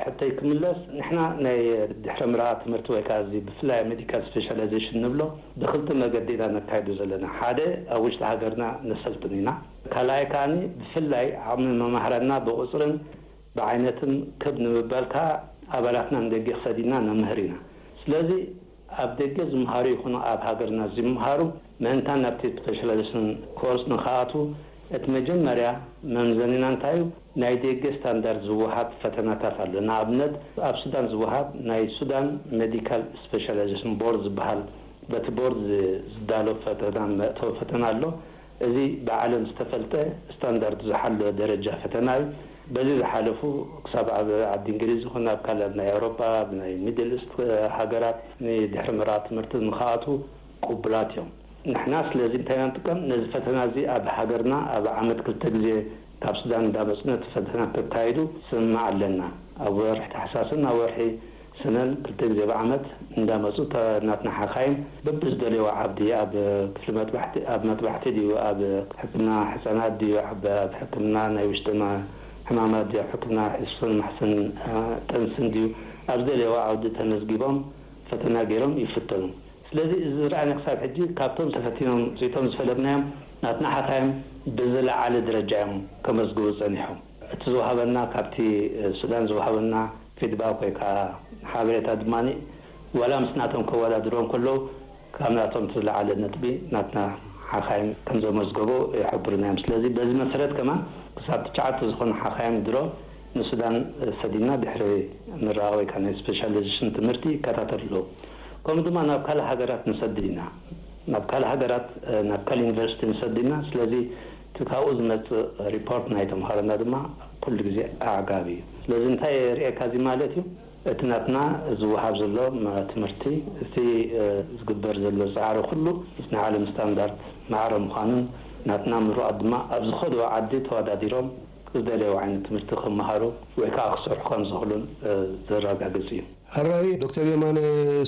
ሕቶይ ክምለስ፣ ንሕና ናይ ድሕረ ምረቓ ትምህርቲ ወይ ከኣ እዚ ብፍላይ ሜዲካል ስፔሻላይዜሽን ንብሎ ብክልተ መገዲ ኢና ነካይዶ ዘለና። ሓደ ኣብ ውሽጢ ሃገርና ነሰልጥን ኢና። ካልኣይ ከኣ ብፍላይ ዓቕሚ መማህራንና ብቁጽርን ብዓይነትን ክብ ንምባል ከኣ ኣባላትና ንደገ ክሰዲና ነምህር ኢና። ስለዚ ኣብ ደገ ዝመሃሩ ይኹኑ ኣብ ሃገርና ዝመሃሩ ምእንታን ናብቲ ስፔሻላይዜሽን ኮርስ ንኽኣትዉ እቲ መጀመርያ መምዘኒና እንታይ እዩ? ናይ ደገ ስታንዳርድ ዝወሃብ ፈተናታት ኣሎ። ንኣብነት ኣብ ሱዳን ዝወሃብ ናይ ሱዳን ሜዲካል ስፔሻላይዜሽን ቦርድ ዝበሃል በቲ ቦርድ ዝዳሎ ፈተና መእተዊ ፈተና ኣሎ። እዚ ብዓለም ዝተፈልጠ ስታንዳርድ ዝሓለወ ደረጃ ፈተና እዩ። በዚ ዝሓለፉ ክሳብ ኣብ ዓዲ እንግሊዝ ይኹን ኣብ ካልእ ናይ ኣውሮጳ ኣብ ናይ ሚድል ኢስት ሃገራት ንድሕሪ ምረቓ ትምህርቲ ንኽኣትዉ ቅቡላት እዮም። ንሕና ስለዚ እንታይ ኢና ንጥቀም? ነዚ ፈተና እዚ ኣብ ሃገርና ኣብ ዓመት ክልተ ግዜ ካብ ሱዳን እንዳመጹ ነቲ ፈተና ከካይዱ ስምምዕ ኣለና። ኣብ ወርሒ ታሕሳስን ኣብ ወርሒ ሰነን ክልተ ግዜ ብዓመት እንዳመጹ እታ ናትና ሓኻይም በብዝደልይዎ ዓውዲ ኣብ ክፍሊ መጥባሕቲ፣ ኣብ መጥባሕቲ ድዩ፣ ኣብ ሕክምና ሕጻናት ድዩ፣ ኣብ ኣብ ሕክምና ናይ ውሽጢ ማ-፣ ሕማማት ድዩ፣ ኣብ ሕክምና ሕሱን ማሕስን፣ አ፣ ጥንስን ድዩ፣ ኣብ ዝደልይዎ ዓውዲ ተመዝጊቦም ፈተና ገይሮም ይፍተኑ። ስለዚ እዚ ዝረኣና ክሳብ ሕጂ ካብቶም ተፈቲኖም ውፅኢቶም ዝፈለጥናዮም ናትና ሓኻይም ብዝለዓለ ደረጃ እዮም ከመዝግቡ ጸኒሖም። እቲ ዝወሃበና ካብቲ ሱዳን ዝወሃበና ፊድባክ ወይ ከዓ ሓበሬታ ድማ ዋላ ምስ ናቶም ከወዳድርዎ እንከለዉ ካብ ናቶም እቲ ዝለዓለ ነጥቢ ናትና ሓኻይም ከም ዘመዝገቡ ይሕብሩና እዮም። ስለዚ በዚ መሰረት ከማን ክሳብ ትሽዓተ ዝኾኑ ሓኻይም ድሮ ንሱዳን ሰዲድና ድሕሪ ምረቓ ወይ ከዓ ናይ ስፔሻላይዜሽን ትምህርቲ ይከታተሉ ኣለዉ። ከምኡ ድማ ናብ ካልእ ሃገራት ንሰድድ ኢና። ናብ ካልእ ሃገራት፣ እ፣ ናብ ካልእ ዩኒቨርሲቲ ንሰድድ ኢና። ስለዚ እቲ ካብኡ ዝመጽእ ሪፖርት ናይ ተምሃሮና ድማ ኩሉ ግዜ ኣዕጋቢ እዩ። ስለዚ እንታይ የርእየካ እዚ ማለት እዩ? እቲ ናትና ዝወሃብ ዘሎ መ-፣ ትምህርቲ፣ እቲ፣ እ፣ ዝግበር ዘሎ ጻዕሪ ኩሉ ናይ ዓለም ስታንዳርድ ማዕረ ምዃኑን ናትና ምሩቓት ድማ ኣብ ዝኸድዎ ዓዲ ተወዳዲሮም ዝደለይዎ ዓይነት ትምህርቲ ክመሃሩ ወይ ከዓ ክሰርሑ ከም ዝኽእሉን፣ እ፣ ዘረጋግጽ እዩ። ኣራይ ዶክተር የማነ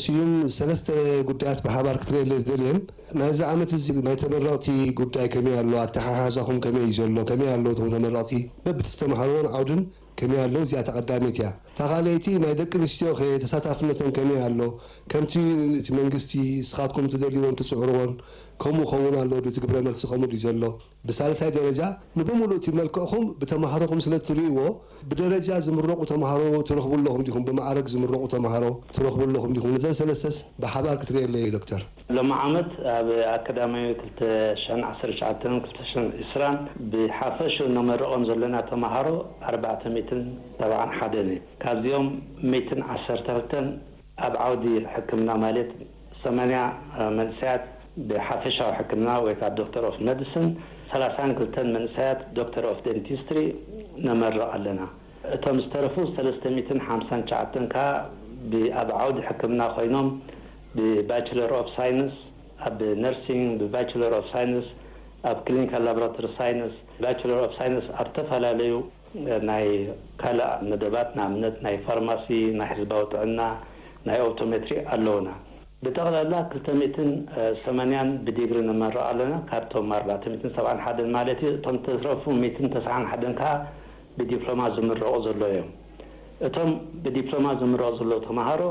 ስዩም ሰለስተ ጉዳያት ብሓባር ክትርእየለይ ዝደልየን፣ ናይዚ ዓመት እዚ ናይ ተመረቕቲ ጉዳይ ከመይ ኣሎ? ኣተሓሕዛኹም ከመይ እዩ ዘሎ? ከመይ ኣለዉ እቶም ተመረቕቲ? በብቲ ዝተምሃርዎን ዓውድን ከመይ ኣለዉ? እዚኣ እታ ቀዳመይቲ እያ። እታ ካልኣይቲ ናይ ደቂ ኣንስትዮኸ ተሳታፍነተን ከመይ ኣሎ? ከምቲ እቲ መንግስቲ ንስኻትኩም ትደልይዎን ትጽዕርዎን ከምኡ ክኸውን ኣሎ ድዩ? እቲ ግብረ መልሲ ከምኡ ድዩ ዘሎ? ብሳልሳይ ደረጃ፣ ንብምሉእ እቲ መልክዕኹም ብተማሃሮኹም ስለ እትርእይዎ፣ ብደረጃ ዝምረቑ ተማሃሮ ትረኽቡ ኣለኹም ዲኹም? ብማዕረግ ዝምረቑ ተማሃሮ ትረኽቡ ኣለኹም ዲኹም? ነዘን ሰለስተስ ብሓባር ክትርእየለይ ዶክተር። ሎሚ ዓመት ኣብ ኣካዳሚያዊ ክልተ ሽሕን ዓሰርተ ትሽዓተን ክልተ ሽሕን ዕስራን ብሓፈሽኡ ነመርቖም ዘለና ተማሃሮ ኣርባዕተ ሚእትን ሰብዓን ሓደን እዩ። ካብዚኦም ሚእትን ዓሰርተ ክልተን ኣብ ዓውዲ ሕክምና ማለት ሰማንያ መንእሰያት ብሓፈሻዊ ሕክምና ወይ ከዓ ዶክተር ኦፍ መዲሲን፣ ሰላሳን ክልተን መንእሰያት ዶክተር ኦፍ ዴንቲስትሪ ነመርቕ ኣለና። እቶም ዝተረፉ ሰለስተ ሚእትን ሓምሳን ትሽዓተን ከዓ ብ-፣ ኣብ ዓውዲ ሕክምና ኮይኖም ብባችለር ኦፍ ሳይንስ ኣብ ነርሲንግ፣ ብባችለር ኦፍ ሳይንስ ኣብ ክሊኒካል ላቦራቶሪ ሳይንስ፣ ባችለር ኦፍ ሳይንስ ኣብ ዝተፈላለዩ ናይ ካልእ መደባት፣ ንኣብነት ናይ ፋርማሲ፣ ናይ ህዝባዊ ጥዕና፣ ናይ ኦፕቶሜትሪ ኣለዉና። ብጠቕላላ ክልተ ሚእትን ሰማንያን ብዲግሪ ንመርቕ ኣለና፣ ካብቶም ኣርባዕተ ሚእትን ሰብዓን ሓደን ማለት እዩ። እቶም ዝተረፉ ሚእትን ተስዓን ሓደን ከኣ ብዲፕሎማ ዝምረቑ ዘለዉ እዮም። እቶም ብዲፕሎማ ዝምረቑ ዘለዉ ተምሃሮ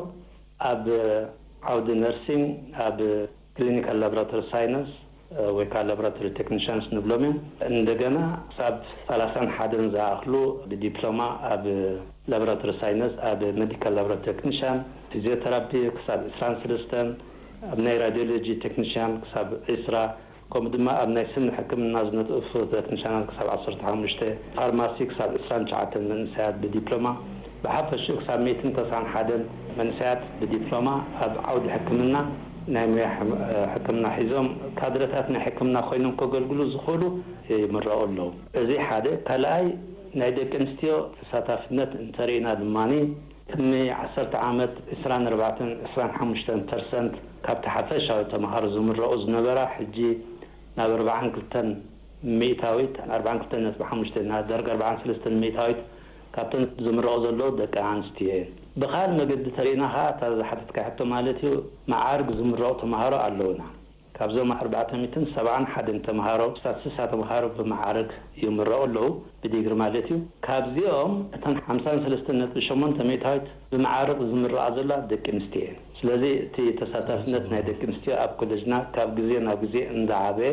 ኣብ ዓውዲ ነርሲንግ፣ ኣብ ክሊኒካል ላቦራቶሪ ሳይንስ፣ እ፣ ወይ ከዓ ላቦራቶሪ ቴክኒሻንስ ንብሎም እዮም። እንደገና ክሳብ ሰላሳን ሓደን ዝኣኽሉ ብዲፕሎማ ኣብ ላቦራቶሪ ሳይነስ፣ ኣብ ሜዲካል ላቦራቶሪ ቴክኒሽያን፣ ፊዚዮቴራፒ ክሳብ ዕስራን ሰለስተን፣ ኣብ ናይ ራዲዮሎጂ ቴክኒሽያን ክሳብ ዕስራ፣ ከምኡ ድማ ኣብ ናይ ስኒ ሕክምና ዝነጥፉ ቴክኒሽያናት ክሳብ ዓሰርተ ሓሙሽተ፣ ፋርማሲ ክሳብ ዕስራን ትሽዓተን መንእሰያት ብዲፕሎማ፣ ብሓፈሽኡ ክሳብ ሚእትን ተስዓን ሓደን መንእሰያት ብዲፕሎማ ኣብ ዓውዲ ሕክምና ናይ ሙያ ሕም-፣ ሕክምና ሒዞም ካድረታት ናይ ሕክምና ኮይኖም ከገልግሉ ዝኽእሉ ይምረቑ ኣለዉ። እዚ ሓደ። ካልኣይ፣ ናይ ደቂ ኣንስትዮ ተሳታፍነት እንተርኢና ድማ፣ ቅድሚ ዓሰርተ ዓመት ዕስራን ኣርባዕተን፣ ዕስራን ሓሙሽተን ፐርሰንት ካብቲ ሓፈሻዊ ተምሃሮ ዝምረቑ ዝነበራ፣ ሕጂ ናብ ኣርባዓን ክልተን ሚእታዊት፣ ኣርባዓን ክልተን ነጥቢ ሓሙሽተ፣ ና-፣ ዳርጋ ኣርባዓን ሰለስተን ሚእታዊት ካብተን ዝምረቑ ዘለዉ ደቂ ኣንስትዮ እየን። ብኻልእ መገዲ ተሪእና ኸዓ፣ እታ ዝሓተትካ ሕቶ ማለት እዩ፣ መዓርግ ዝምረቑ ተምሃሮ ኣለዉና። ካብዞም ኣርባዕተ ሚእትን ሰብዓን ሓደን ተምሃሮ፣ ክሳብ ስሳ ተምሃሮ ብመዓርግ ይምረቑ ኣለዉ፣ ብዲግሪ ማለት እዩ። ካብዚኦም እተን ሓምሳን ሰለስተን ነጥቢ ሸሞንተ ሚእታዊት ብመዓርግ ዝምረቓ ዘለዋ ደቂ ኣንስትዮ እየን። ስለዚ እቲ ተሳታፍነት ናይ ደቂ ኣንስትዮ ኣብ ኮሌጅና ካብ ግዜ ናብ ግዜ እንዳዓበየ፣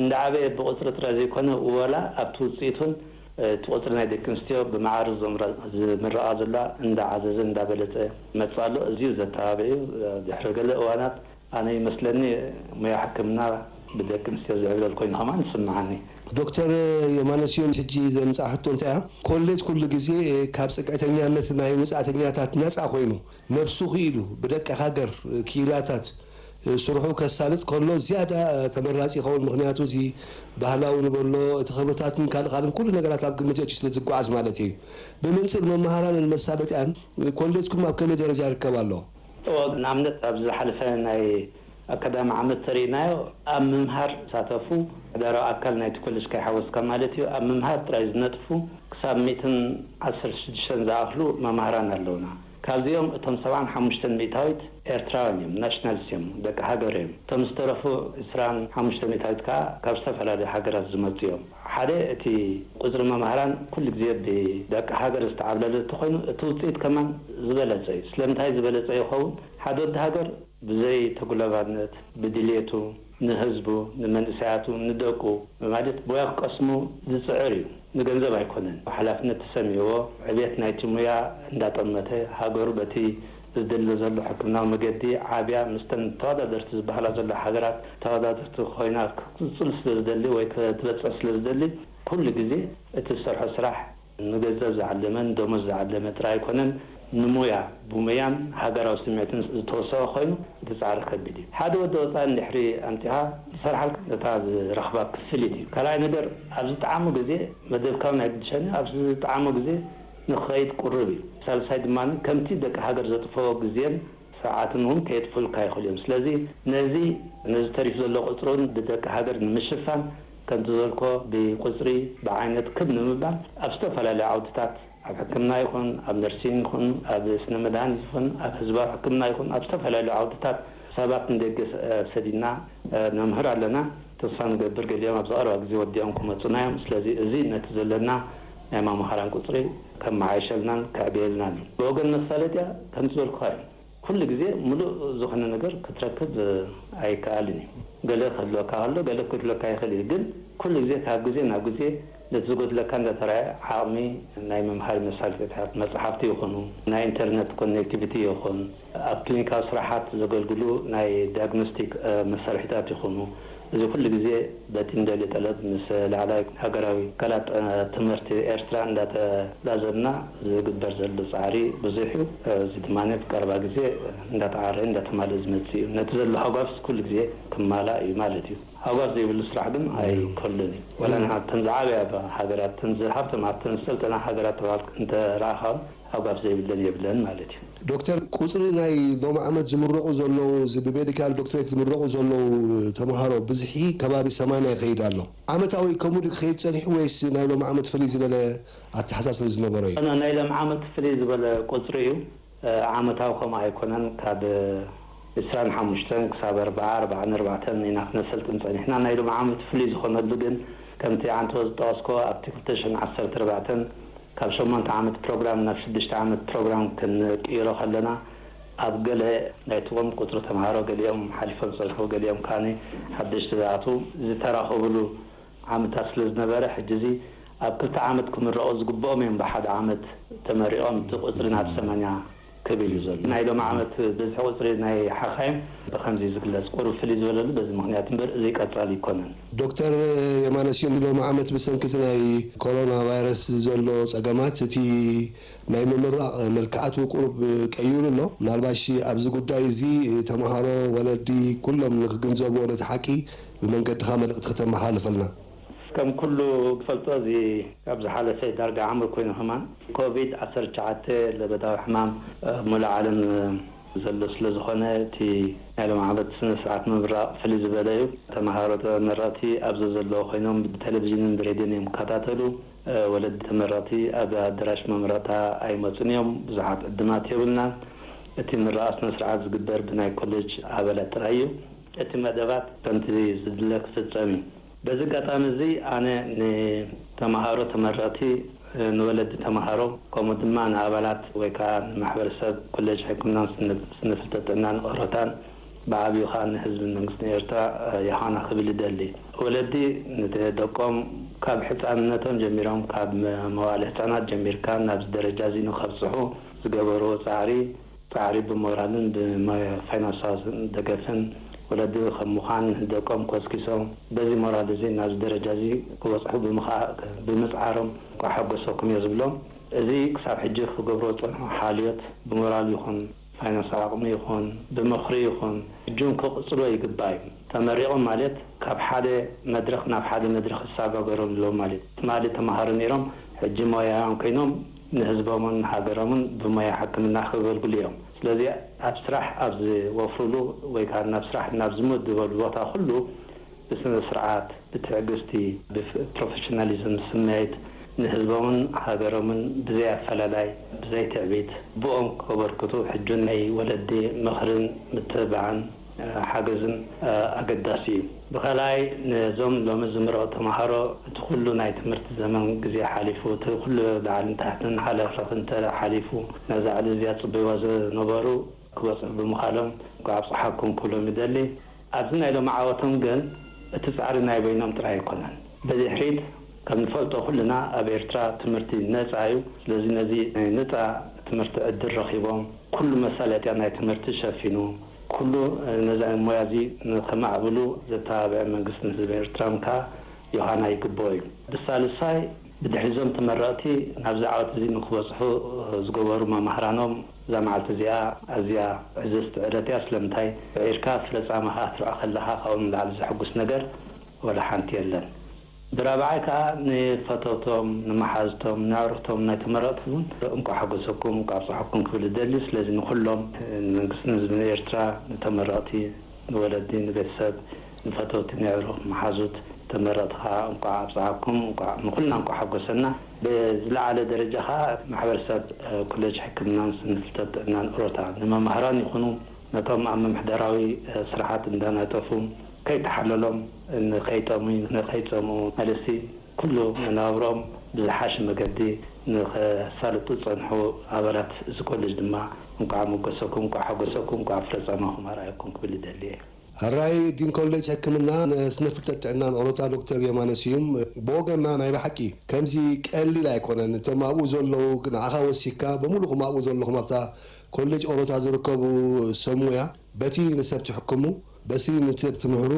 እንዳዓበየ ብቁፅሪ ጥራይ ዘይኮነ፣ ወላ ኣብቲ ውፅኢት እውን፣ እ፣ እቲ ቁፅሪ ናይ ደቂ ኣንስትዮ ብመዓርግ ዝምረ-፣ ዝምረቓ ዘለዋ እንዳዓዘዘ እንዳበለፀ መፅእ ኣሎ። እዚ እዩ ዘተባብዕ እዩ። ድሕሪ ገለ እዋናት ኣነ ይመስለኒ፣ ሙያ ሕክምና ብደቂ ኣንስትዮ ዝዕብለል ኮይኑ ከማን ይስምዓኒ። ዶክተር የማነ ስዩም፣ ሕጂ ዘምጽኣ ሕቶ እንታይ እያ? ኮሌጅ ኩሉ ግዜ ካብ ጽግዕተኛነት ናይ ወጻእተኛታት ነጻ ኮይኑ፣ ነብሱ ክኢሉ ብደቂ ሃገር ክኢላታት ስርሑ ከሳልጥ ከሎ ዝያዳ ተመራጺ ይኸውን። ምኽንያቱ፣ እቲ ባህላዊ ንበሎ፣ እቲ ክብርታትን ካልእ ካልእን ኩሉ ነገራት ኣብ ግምት የእትዩ ስለ ዝጓዓዝ ማለት እዩ። ብምንጽል መማህራንን መሳለጥያን፣ ኮሌጅኩም ኣብ ከመይ ደረጃ ይርከብ ኣሎ? እዎ፣ ንኣብነት፣ ኣብ ዝሓለፈ ናይ ኣካዳሚ ዓመት ተሪእናዮ፣ ኣብ ምምሃር ዝሳተፉ፣ ሓዳራዊ ኣካል ናይቲ ኮሌጅ ከይሓወስካ ማለት እዩ፣ ኣብ ምምሃር ጥራይ ዝነጥፉ ክሳብ ሚእትን ዓሰርተ ሽዱሽተን ዝኣኽሉ መማህራን ኣለውና። ካብዚኦም፣ እቶም ሰብዓን ሓሙሽተን ሚእታዊት ኤርትራውያን እዮም፣ ናሽናልስ እዮም፣ ደቂ ሃገር እዮም። እቶም ዝተረፉ ዕስራን ሓሙሽተ ሚእታዊት ከኣ ካብ ዝተፈላለዩ ሃገራት ዝመጹ እዮም። ሓደ፣ እቲ ቁጽሪ መማህራን ኩሉ ግዜ ብደቂ ሃገር ዝተዓብለለ እንተኾይኑ፣ እቲ ውጽኢት ከማን ዝበለጸ እዩ። ስለምንታይ ዝበለጸ ይኸውን? ሓደ ወዲ ሃገር ብዘይ ተጉላባነት፣ ብድሌቱ፣ ንህዝቡ፣ ንመንእሰያቱ፣ ንደቁ፣ ማለት፣ ሞያ ክቀስሙ ዝጽዕር እዩ። ንገንዘብ ኣይኮነን። ሓላፍነት ተሰሚዕዎ፣ ዕብየት ናይቲ ሞያ እንዳጠመተ፣ ሃገሩ በቲ ዝደሊ ዘሎ ሕክምናዊ መገዲ ዓብያ፣ ምስተን ተወዳደርቲ ዝበሃላ ዘሎ ሃገራት ተወዳደርቲ ኮይና ክትቅጽል ስለ ዝደሊ ወይ ክትበጽሕ ስለ ዝደሊ፣ ኩሉ ግዜ እቲ ዝሰርሖ ስራሕ ንገንዘብ ዝዓለመ፣ ንደሞዝ ዝዓለመ ጥራይ ኣይኮነን። ንሞያ፣ ብሞያን ሃገራዊ ስምዒትን ዝተወሰኸ ኮይኑ፣ እቲ ጻዕሪ ከቢድ እዩ። ሓደ ወዲ ወጻኢ እንድሕሪ ኣምጺኻ፣ ዝሰርሓልካ ነታ ዝረኽባ ክፍሊት እዩ። ካልኣይ ነገር፣ ኣብ ዝጠዓሞ ግዜ መደብካዊ ናይ ግድሸኒ፣ ኣብ ዝጠዓሞ ግዜ ንኽኸይድ ቅሩብ እዩ። ሳልሳይ ድማ፣ ከምቲ ደቂ ሃገር ዘጥፈዎ ግዜን ሰዓትን እውን ከየጥፉልካ ይኽእሉ እዮም። ስለዚ ነዚ፣ ነዚ ተሪፉ ዘሎ ቁጽሪ እውን ብደቂ ሃገር ንምሽፋን፣ ከምቲ ዝበልኮ፣ ብቁጽሪ፣ ብዓይነት ክብ ንምባል ኣብ ዝተፈላለዩ ዓውድታት፣ ኣብ ሕክምና ይኹን፣ ኣብ ነርሲን ይኹን፣ ኣብ ስነ መድሃኒት ይኹን፣ ኣብ ህዝባዊ ሕክምና ይኹን፣ ኣብ ዝተፈላለዩ ዓውድታት ሰባት ንደገ ስ-፣ ሰዲድና፣ እ፣ ነምህር ኣለና። ተስፋ ንገብር ገሊኦም ኣብዚ ቀረባ ግዜ ወዲኦም ክመጹና እዮም። ስለዚ እዚ ነቲ ዘለና ናይ መማህራን ቁጽሪ ከመዓይሸልናን ከዕብየልናን እዩ። ብወገን መሳለጥያ፣ ከምቲ ዝበልኩኻ እዩ። ኩሉ ግዜ ምሉእ ዝኾነ ነገር ክትረክብ ኣይከኣልን እዩ። ገለ ክህልወካ ከሎ፣ ገለ ክህልወካ ይኽእል እዩ። ግን ኩሉ ግዜ፣ ካብ ግዜ ናብ ግዜ፣ ነቲ ዝጎድለካ እንዳተራእየ፣ ዓቕሚ ናይ መምሃሪ መሳለጥያታት፣ መጽሓፍቲ ይኹኑ፣ ናይ ኢንተርነት ኮኔክቲቪቲ ይኹን፣ ኣብ ክሊኒካዊ ስራሓት ዘገልግሉ ናይ ዲያግኖስቲክ፣ እ፣ መሳርሒታት ይኹኑ፣ እዚ ኩሉ ግዜ በቲ እንደልዮ ጠለብ ምስ ላዕላይ ሃገራዊ ትካላት፣ እ፣ ትምህርቲ ኤርትራ እንዳተላዘብና ዝግበር ዘሎ ጻዕሪ ብዙሕ እዩ። እዚ ድማ ብቀረባ ግዜ እንዳተዓረየ እንዳተማልአ ዝመጽእ እዩ። ነቲ ዘሎ ሃጓፍስ ኩሉ ግዜ ክማላእ እዩ ማለት እዩ። ሃጓፍ ዘይብሉ ስራሕ ግን ኣይከሉን እዩ። ወላ ንዓተን ዝዓበያ ሃገራት፣ ተን ዝሃብተማ፣ ተን ዝሰልጠና ሃገራት ተባሃልካ እንተ ረኣኻ፣ ሃጓፍ ዘይብለን የብለን ማለት እዩ። ዶክተር፣ ቁጽሪ ናይ ሎሚ ዓመት ዝምረቑ ዘለዉ፣ እዚ ብሜዲካል ዶክትሬት ዝምረቑ ዘለዉ ተምሃሮ ብዝሒ ከባቢ ሰማንያ ይኸይድ ኣሎ። ዓመታዊ ከምኡ ድዩ ክኸይድ ጸኒሑ ወይስ ናይ ሎሚ ዓመት ፍልይ ዝበለ ኣተሓሳስባ ዝነበሮ እዩ? ና-፣ ናይ ሎሚ ዓመት ፍልይ ዝበለ ቁጽሪ እዩ። እ፣ ዓመታዊ ከምኡ ኣይኮነን። ካብ ዕስራን ሓሙሽተን ክሳብ ኣርብዓ፣ ኣርብዓን ኣርባዕተን ኢና ክነሰልጥን ጸኒሕና። ናይ ሎሚ ዓመት ፍልይ ዝኾነሉ ግን፣ ከምቲ ዓንተቦ ዝጠቐስኮ፣ ኣብቲ ክልተ ሽሕን ዓሰርተ ኣርባዕተን ካብ ሸሞንተ ዓመት ፕሮግራም ናብ ሽዱሽተ ዓመት ፕሮግራም ክንቅይሮ ከለና፣ ኣብ ገለ ናይትዎም ቁጽሪ ተምሃሮ ገሊኦም ሓሊፎም ዝጸንሑ፣ ገሊኦም ከኣ ሓደሽቲ ዝኣትዉ ዝተራኸብሉ ዓመታት ስለ ዝነበረ፣ ሕጂ እዚ ኣብ ክልተ ዓመት ክምረቑ ዝግብኦም እዮም ብሓደ ዓመት ተመሪቖም፣ እቲ ቁፅሪ ናብ ሰማንያ ክብል እዩ ዘሎ። ናይ ሎም ዓመት ብዝሒ ቁፅሪ ናይ ሓኻይም ብኸምዚ ዝግለፅ ቁሩብ ፍልይ ዝበለሉ በዚ ምኽንያት እምበር ዘይቀፃል ኣይኮነን። ዶክተር የማነ ስዩም፣ ሎም ዓመት ብሰንኪ እቲ ናይ ኮሮና ቫይረስ ዘሎ ፀገማት እቲ ናይ ምምራቕ መልክዓቱ ቁሩብ ቀይሩ ኣሎ። ምናልባሽ ኣብዚ ጉዳይ እዚ ተምሃሮ፣ ወለዲ ኩሎም ንክግንዘብዎ ነቲ ሓቂ ብመንገድኻ መልእኽቲ ክተመሓላልፈልና። ከም ኩሉ ክፈልጦ እዚ ካብ ዝሓለፈ ዳርጋ ዓመት ኮይኑ ከማን ኮቪድ ዓሰርተ ትሽዓተ ለበዳዊ ሕማም ኣብ ሙሉእ ዓለም ዘሎ ስለ ዝኾነ እቲ ናይ ሎም ዓመት ስነ ስርዓት ምምራቕ ፍልይ ዝበለ እዩ። ተምሃሮ ተመረቕቲ ኣብዚ ዘለዉ ኮይኖም ብቴሌቪዥንን ብሬድዮን እዮም ክከታተሉ። ወለዲ ተመረቕቲ ኣብ ኣደራሽ መምረቕታ ኣይመጹን እዮም። ብዙሓት ዕድማት የብልናን። እቲ ምረቓ ስነ ስርዓት ዝግበር ብናይ ኮሌጅ ኣባላት ጥራይ እዩ። እቲ መደባት ከምቲ ዝድለ ክፍጸም እዩ። በዚ ኣጋጣሚ እዚ ኣነ ንተምሃሮ ተመረቕቲ፣ ንወለዲ ተምሃሮ፣ ከምኡ ድማ ንኣባላት ወይ ከዓ ንማሕበረሰብ ኮሌጅ ሕክምናን ስነ ፍልጠት ጥዕናን ኦሮታን ብዓብዩ ከዓ ንህዝብን መንግስትን ኤርትራ ዮሃና ክብል ይደሊ። ወለዲ ንደቆም ካብ ሕፃንነቶም ጀሚሮም፣ ካብ መዋእለ ህፃናት ጀሚርካ ናብዚ ደረጃ እዚ ንኸብፅሑ ዝገበርዎ ፃዕሪ ፃዕሪ ብሞራልን ብፋይናንሳዊ ደገፍን ወለዲ ከም ምዃን ደቆም ኮስኪሶም በዚ ሞራል እዚ ናብዚ ደረጃ እዚ ክበፅሑ ብምኽኣ- ብምፅዓሮም እንኳዕ ሓጎሰኩም እየ ዝብሎም። እዚ ክሳብ ሕጂ ክገብርዎ ዝፀንሑ ሓልዮት ብሞራል ይኹን ፋይናንሳዊ ዓቕሚ ይኹን ብምኽሪ ይኹን ሕጂ እውን ክቕፅልዎ ይግባእ እዩ። ተመሪቖም ማለት ካብ ሓደ መድረኽ ናብ ሓደ መድረኽ ይሰጋገሩ ኣለዉ ማለት እዩ። ትማሊ ተምሃሮ ነይሮም ሕጂ ሞያውያን ኮይኖም ንህዝቦምን ንሃገሮምን ብሞያ ሕክምና ከገልግሉ እዮም። ስለዚ ኣብ ስራሕ ኣብ ዝወፍርሉ ወይ ከዓ ናብ ስራሕ ናብ ዝምድበሉ ቦታ ኩሉ ብስነ ስርዓት፣ ብትዕግስቲ፣ ብፕሮፌሽናሊዝም ስምዒት ንህዝቦምን ሃገሮምን ብዘይ ኣፈላላይ ብዘይ ትዕቢት ብኦም ከበርክቱ ሕጂ ናይ ወለዲ ምኽርን ምትብባዕን ሓገዝን ኣገዳሲ እዩ። ብኻልኣይ ነዞም ሎሚ ዝምረቑ ተምሃሮ እቲ ኩሉ ናይ ትምህርቲ ዘመን ግዜ ሓሊፉ፣ እቲ ኩሉ ላዕልን ታሕትን ሓለፍረኽን ተሓሊፉ ነዛ ዕለት እዚኣ ዝፅበይዋ ዝነበሩ ክበፅሑ ብምኻሎም እንኳዕ ኣብፀሓኩም ክብሎም ይደሊ። ኣብዚ ናይ ሎሚ ዓወቶም ግን እቲ ፃዕሪ ናይ በይኖም ጥራይ ኣይኮነን። ብድሕሪት ከም ንፈልጦ ኩልና ኣብ ኤርትራ ትምህርቲ ነፃ እዩ። ስለዚ ነዚ ናይ ነፃ ትምህርቲ ዕድል ረኺቦም ኩሉ መሳለጥያ ናይ ትምህርቲ ሸፊኑ ኩሉ ነዚ ሞያ እዚ ንኸማዕብሉ ዘተባብዐ መንግስትን ህዝቢ ኤርትራን ከዓ ዮሃና ይግብኦ እዩ። ብሳልሳይ ብድሕሪ እዞም ተመረቕቲ ናብዚ ዓወት እዚ ንክበፅሑ ዝገበሩ መማህራኖም እዛ መዓልቲ እዚኣ ኣዝያ ዕዝዝቲ ዕለት እያ። ስለምንታይ ብዒርካ ፍረ ፃማኻ ክትርዖ ከለኻ ካብኡ ንላዕሊ ዘሐጉስ ነገር ወላ ሓንቲ የለን። ብራብዓይ ከዓ ንፈተውቶም፣ ንመሓዝቶም፣ ንዕሩኽቶም ናይ ተመረቕቲ እውን እንኳዕ ሓጎሰኩም እንኳዕ ኣብፀሐኩም ክብል እደሊ። ስለዚ ንኩሎም ንመንግስቲ ንህዝቢ ኤርትራ ንተመረቕቲ ንወለዲ ንቤተሰብ ንፈተውቲ ንዕሩኽ መሓዙት ተመረቕቲ ከዓ እንኳዕ ኣብፀሐኩም እንኳዕ ንኩልና እንኳዕ ሓጎሰና። ብዝለዓለ ደረጃ ከዓ ማሕበረሰብ ኮሌጅ ሕክምናን ስነ ፍልጠት ጥዕናን ኦሮታ ንመማህራን ይኹኑ ነቶም ኣብ ምምሕዳራዊ ስራሓት እንዳናጠፉ ከይተሓለሎም ንኸይጠምዩ ንኸይፀምኡ ማለትሲ ኩሉ መነባብሮኦም ብዝሓሸ መገዲ ንኸሳልጡ ዝፀንሑ ኣባላት እዚ ኮሌጅ ድማ እንኳዕ ሞገሰኩም እንኳዕ ሓጎሰኩም እንኳዕ ፍረ ፃማኹም ኣርኣየኩም ክብል ይደሊ እየ። ኣራይ ዲን ኮሌጅ ሕክምና ንስነ ፍልጠት ጥዕናን ኦሮታ ዶክተር የማነ ስዩም ብወገንና ናይ ብሓቂ ከምዚ ቀሊል ኣይኮነን። እቶም ኣብኡ ዘለዉ ንዓኻ ወሲካ ብምሉኹም ኣብኡ ዘለኹም ኣብታ ኮሌጅ ኦሮታ ዝርከቡ ሰብ ሙያ በቲ ንሰብ ትሕክሙ በቲ ንሰብ ትምህሩ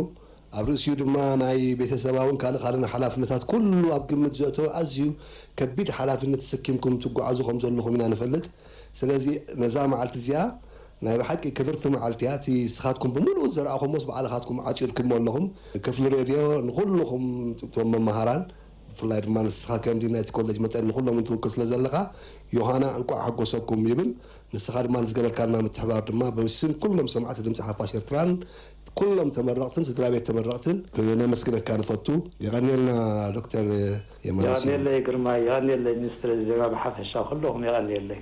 ኣብ ርእሲኡ ድማ ናይ ቤተሰባውን ካልእ ካልእን ሓላፍነታት ኩሉ ኣብ ግምት ዘእተወ ኣዝዩ ከቢድ ሓላፍነት ተሰኪምኩም ትጓዓዙ ከም ዘለኹም ኢና ንፈልጥ። ስለዚ ነዛ መዓልቲ እዚኣ ናይ ብሓቂ ክብርቲ መዓልቲ እያ። እቲ ንስኻትኩም ብምሉኡ ዝዘራእኹሞስ ባዕልኻትኩም ዓጺድኩሞ ኣለኹም። ክፍሊ ሬድዮ ንኹልኹም እቶም መማሃራን ብፍላይ ድማ ንስኻ ከምዚ ናይቲ ኮሌጅ መጠን ንኹሎም እውን ትውክል ስለ ዘለኻ ዮሃና እንቋዕ ሓጎሰኩም ይብል። ንስኻ ድማ ንዝገበርካልና ምትሕባር ድማ ብስም ኩሎም ሰማዕቲ ድምፂ ሓፋሽ ኤርትራን ኩሎም ተመረቕትን ስድራ ቤት ተመረቕትን ክነመስግነካ ንፈቱ። የቐንየልና ዶክተር የማነ ስዩም። የቐንየለይ ግርማይ፣ የቐንየለይ ሚኒስትሪ ዜና ብሓፈሻ ኩልኹም የቐንየለይ።